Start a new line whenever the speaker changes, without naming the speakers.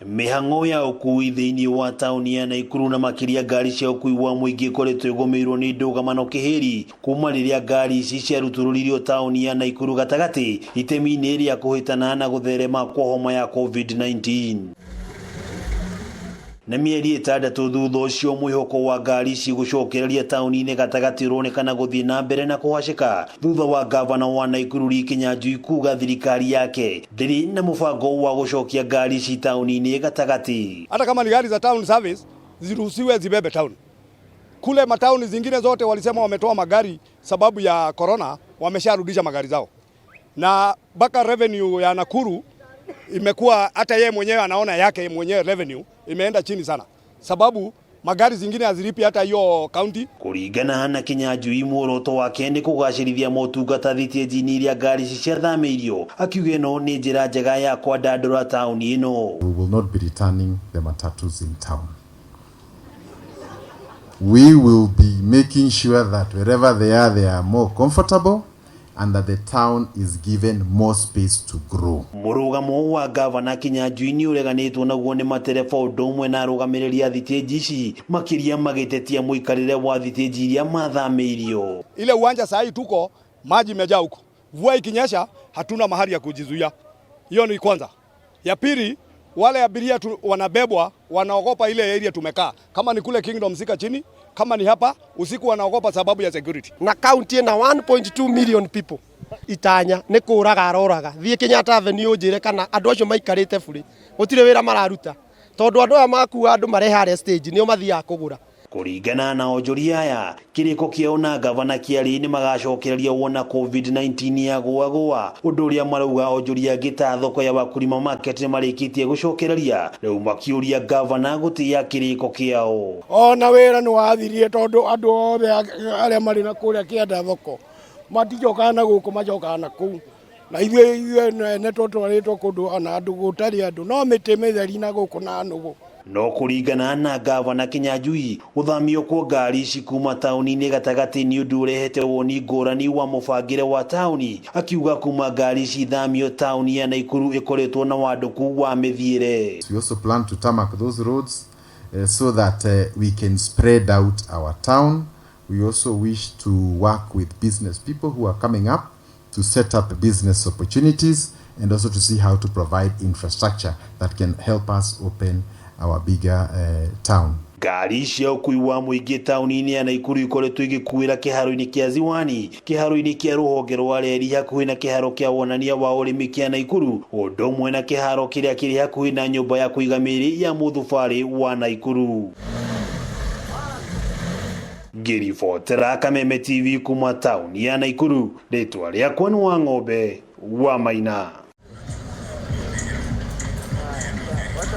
Mĩhang'o ya ũkui thĩinĩ wa taũni ya Naikuru na makĩria ngari cia ũkui wa mũingĩ ikoretwo ĩgũmĩirwo nĩ ndũgamano kĩhĩri kuma rĩrĩa ngari ici ciarutũrũririo taũni ya Naikuru gatagatĩ itemi-inĩ rĩa kũhĩtana na gũtherema kwa homa ya COVID-19. Na mĩeri 6 thutha ũcio mwĩhoko wa ngari ici gũcokereria taũni-inĩ gatagatĩ ũronekana gũthiĩ na mbere na kũhacĩka thutha wa gavana wa Naikuru Lee Kinyanjui kuga thirikari yake ndĩrĩ na mũbango wa gũcokia ngari ici taũni-inĩ gatagatĩ.
Hata kama ni gari za town service ziruhusiwe zibebe town. Kule matauni zingine zote walisema wametoa magari sababu ya corona, wamesharudisha magari zao, na mpaka revenue ya Nakuru imekuwa hata yeye mwenyewe anaona yake mwenyewe revenue imeenda chini sana, sababu magari zingine hazilipi hata hiyo county.
Kũringana na Kinyanjui muoroto wake nĩ kũgacĩrithia motungata thitĩnji-inĩ iria ngari ici ciathamĩirio, akiuga ĩno nĩ njĩra njega ya kwandandũra taũni ĩno.
We will not be returning the matatus in town. We will be making sure that wherever they are, they are more comfortable and that the town is given more space to grow.
Mũrũgamo wa gavana Kinyanjui nĩ ũreganĩtwo naguo nĩ matereba ũndũ ũmwe na arũgamĩrĩri a thitĩnji ici, makĩria magĩtetia mũikarĩre wa thitĩnji iria mathamĩirio.
Ile uwanja saa hii tuko maji imejaa huko, mvua ikinyesha hatuna mahali ya kujizuia. Hiyo ni kwanza. Ya pili, wale abiria wanabebwa wanaogopa ile area tumekaa, kama ni kule Kingdom Sika chini, kama ni hapa usiku wanaogopa sababu ya security.
Na county ina 1.2 million people itanya nĩ kũraga aroraga. Thiĩ Kenyatta Avenue ũnjĩre kana andũ acio maikarĩte bure gũtirĩ wĩra mararuta, tondũ andũ aya makua andũ marehe harĩa stage nĩo mathiaga kũgũra.
Kũringana na onjoria aya, kĩrĩko kĩao na gavana kĩarĩ nĩ magacokereria wona COVID-19 ya gũagũa, ũndũ ũrĩa marauga onjoria angĩ ta thoko ya Wakulima Market nĩ marĩkĩtie gũcokereria, rĩu makĩũria gavana gũtĩĩa kĩrĩko kĩao.
Ona wĩra nĩ wathirie tondũ andũ othe arĩa marĩ na kũrĩa kĩanda thoko maticokaga na gũkũ, macokaga na kũu, na ithuĩ ene twatwarĩtwo kũndũ ona andũ gũtarĩ andũ, no mĩtĩ mĩtheri na gũkũ na nũgũ.
No kũringana na gavana Kinyanjui, gũthamio kwa ngari ici kuma taũni-inĩ gatagatĩ nĩ ũndũ ũrehete woni ngũrani wa mũbangĩre wa taũni, akiuga kuma ngari ici ithamio taũni ya Naikuru ĩkoretwo na wandũku wa mĩthiĩre.
We also plan to tarmac those roads so that we can spread out our town. We also wish to work with business people who are coming up to set up business opportunities and also to see how to provide infrastructure that can help us open our bigger town.
Ngari cia ũkui wa mũingĩ taũni-inĩ ya Naikuru ikoretwo igĩkuĩra kĩharo-inĩ kĩa Ziwani, kĩharo-inĩ kĩa rũhonge rwa reri hakuhĩ na kĩharo kĩa wonania wa ũrĩmi kĩa Naikuru, ũndũ ũmwe na kĩharo kĩrĩa kĩrĩ hakuhĩ na nyũmba ya kũiga mĩĩrĩ ya mũthubarĩ wa Naikuru. Ngĩribotera Kameme TV kuma taũni ya Naikuru, rĩtwa rĩakwa nĩ Wang'ombe wa Maina.